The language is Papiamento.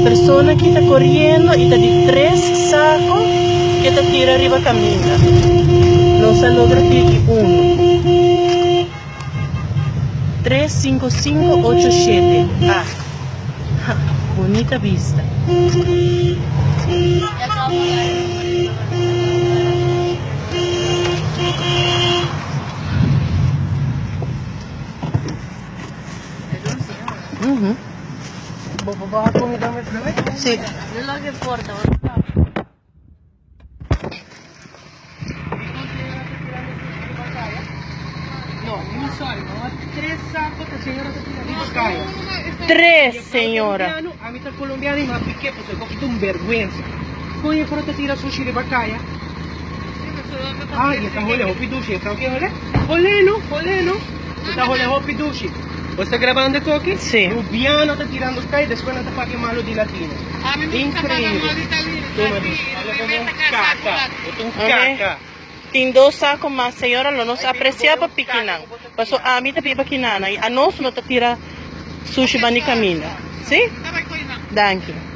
persona aki ta koriendo i ta di tres sako ke ta tira riba kaminda. Nos a logra piki unu. Tres sinku sinku ocho shete. Ah, ha, bunita bista. Sí. Tres, señora. Bo sta grabando koki? Sí. Rubiano ta tirando kai, despues nan ta papia malo di latino. Increíble. Tuma dushi. Hala como un kaka. Bo ta un kaka. Tin dos saco mas, señora, lo nos aprecia pa piki nan. Paso ami ta biba aki nana y anos no ta tira sushi banda di caminda. Sí? Danki.